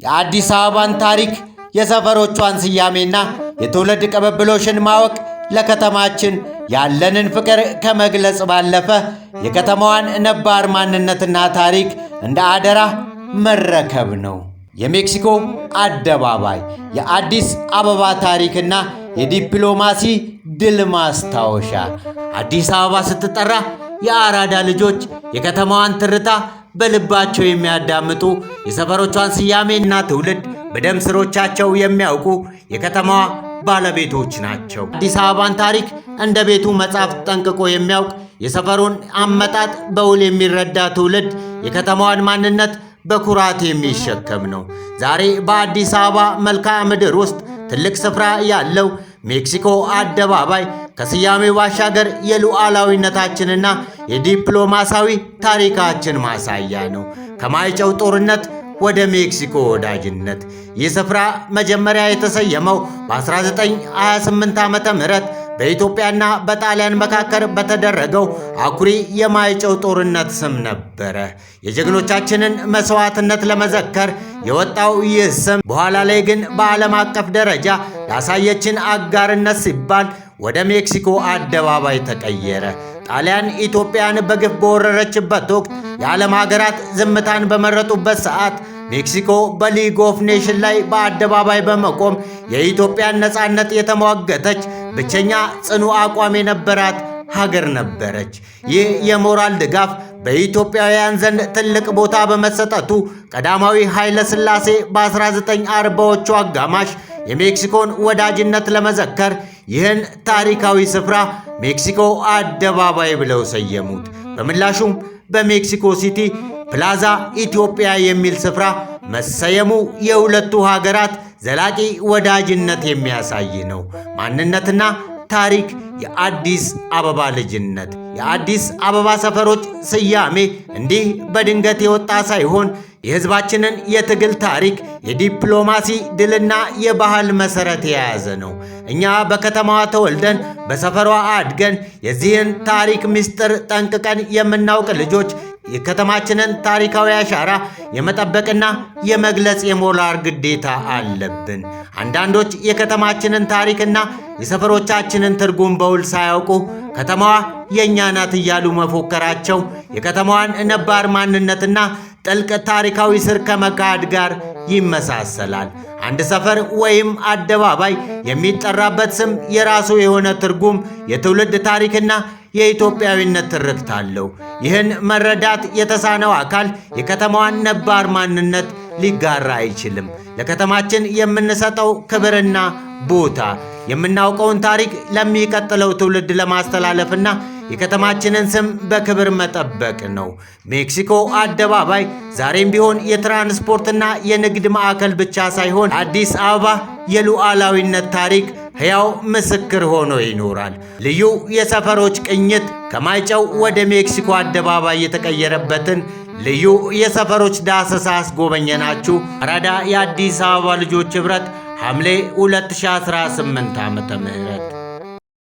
የአዲስ አበባን ታሪክ፣ የሰፈሮቿን ስያሜና የትውልድ ቅብብሎሽን ማወቅ ለከተማችን ያለንን ፍቅር ከመግለጽ ባለፈ የከተማዋን ነባር ማንነትና ታሪክ እንደ አደራ መረከብ ነው። የሜክሲኮ አደባባይ የአዲስ አበባ ታሪክና የዲፕሎማሲ ድል ማስታወሻ። አዲስ አበባ ስትጠራ የአራዳ ልጆች የከተማዋን ትርታ በልባቸው የሚያዳምጡ፣ የሰፈሮቿን ስያሜና ትውልድ በደም ስሮቻቸው የሚያውቁ የከተማዋ ባለቤቶች ናቸው። አዲስ አበባን ታሪክ እንደ ቤቱ መጽሐፍ ጠንቅቆ የሚያውቅ፣ የሰፈሩን አመጣጥ በውል የሚረዳ ትውልድ የከተማዋን ማንነት በኩራት የሚሸከም ነው። ዛሬ በአዲስ አበባ መልክዓ ምድር ውስጥ ትልቅ ስፍራ ያለው ሜክሲኮ አደባባይ ከስያሜው ባሻገር የሉዓላዊነታችንና የዲፕሎማሲያዊ ታሪካችን ማሳያ ነው። ከማይጨው ጦርነት ወደ ሜክሲኮ ወዳጅነት። ይህ ስፍራ መጀመሪያ የተሰየመው በ1928 ዓ.ም. በኢትዮጵያና በጣሊያን መካከል በተደረገው አኩሪ የማይጨው ጦርነት ስም ነበረ። የጀግኖቻችንን መስዋዕትነት ለመዘከር የወጣው ይህ ስም በኋላ ላይ ግን በዓለም አቀፍ ደረጃ ላሳየችን አጋርነት ሲባል ወደ ሜክሲኮ አደባባይ ተቀየረ። ጣሊያን ኢትዮጵያን በግፍ በወረረችበት ወቅት፣ የዓለም ሀገራት ዝምታን በመረጡበት ሰዓት፣ ሜክሲኮ በ League of Nation ላይ በአደባባይ በመቆም የኢትዮጵያን ነፃነት የተሟገተች ብቸኛ ጽኑ አቋም የነበራት ሀገር ነበረች። ይህ የሞራል ድጋፍ በኢትዮጵያውያን ዘንድ ትልቅ ቦታ በመሰጠቱ ቀዳማዊ ኃይለ ሥላሴ በ1940ዎቹ አጋማሽ የሜክሲኮን ወዳጅነት ለመዘከር ይህን ታሪካዊ ስፍራ ሜክሲኮ አደባባይ ብለው ሰየሙት። በምላሹም በሜክሲኮ ሲቲ ፕላዛ ኢትዮጵያ የሚል ስፍራ መሰየሙ የሁለቱ ሀገራት ዘላቂ ወዳጅነት የሚያሳይ ነው። ማንነትና ታሪክ፣ የአዲስ አበባ ልጅነት። የአዲስ አበባ ሰፈሮች ስያሜ እንዲህ በድንገት የወጣ ሳይሆን የሕዝባችንን የትግል ታሪክ፣ የዲፕሎማሲ ድልና የባህል መሠረት የያዘ ነው። እኛ በከተማዋ ተወልደን በሰፈሯ አድገን የዚህን ታሪክ ምስጢር ጠንቅቀን የምናውቅ ልጆች የከተማችንን ታሪካዊ አሻራ የመጠበቅና የመግለጽ የሞራል ግዴታ አለብን። አንዳንዶች የከተማችንን ታሪክና የሰፈሮቻችንን ትርጉም በውል ሳያውቁ ከተማዋ የእኛ ናት እያሉ መፎከራቸው የከተማዋን ነባር ማንነትና ጥልቅ ታሪካዊ ስር ከመካድ ጋር ይመሳሰላል። አንድ ሰፈር ወይም አደባባይ የሚጠራበት ስም የራሱ የሆነ ትርጉም፣ የትውልድ ታሪክና የኢትዮጵያዊነት ትርክት አለው። ይህን መረዳት የተሳነው አካል የከተማዋን ነባር ማንነት ሊጋራ አይችልም። ለከተማችን የምንሰጠው ክብርና ቦታ የምናውቀውን ታሪክ ለሚቀጥለው ትውልድ ለማስተላለፍና የከተማችንን ስም በክብር መጠበቅ ነው። ሜክሲኮ አደባባይ ዛሬም ቢሆን የትራንስፖርትና የንግድ ማዕከል ብቻ ሳይሆን አዲስ አበባ የሉዓላዊነት ታሪክ ሕያው ምስክር ሆኖ ይኖራል። ልዩ የሰፈሮች ቅኝት፣ ከማይጨው ወደ ሜክሲኮ አደባባይ የተቀየረበትን ልዩ የሰፈሮች ዳሰሳ አስጎበኘናችሁ። አራዳ የአዲስ አበባ ልጆች ኅብረት፣ ሐምሌ 2018 ዓ.ም።